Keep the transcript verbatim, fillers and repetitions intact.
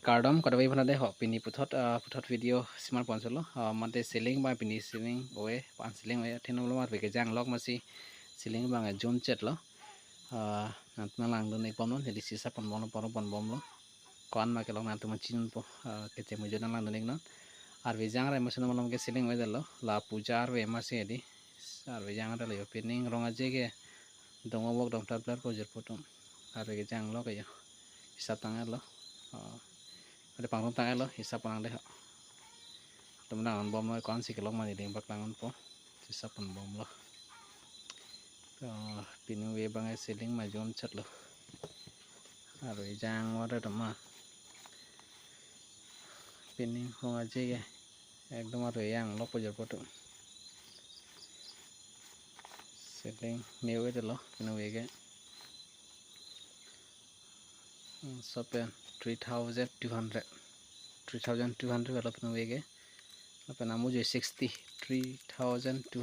Kardom kadokave aphan ta ho, pini puthot, ah, puthot video siman pon solo, ah, mate ceiling abang pini ceiling ove, pan ceiling ove, thenlo arve kejang lok masi ceiling abang jun chetlo. Ah, nangtum nanglang dun-ik bomlo, neli sisa pon bomlo, pon pon bomlo. Ko-an ma kelong nangtum chininpo, ah, kechemujun nanglang dun-ik non. Arve jang ra masi non malom ke ceiling ovedetlo, la puja arve masi di. Arve jang ra lo yo, pining rong aje ke dong ovok dong tablar ko jirpo atum. Arve kejang lok yo. Hisap tang-etlo. Oh. Ade pangrum tang-etlo, hisap pon nang de ho. Tum nang bomlo, ko-ansi kelong ma neli bak lang unpo. Hisap pon bomlo. Oh, pini ove abang ceiling ma jun chetlo. Arve jang ore doma. Pining rong aje ke ekdom arve jang lok pujor poto. Ceiling me ovedetlo pini ove ke. Hmm, sopen three thousand two hundred. Three thousand two hundred lo pini ove ke. Lapen amujoi sixty, three thousand two hundred.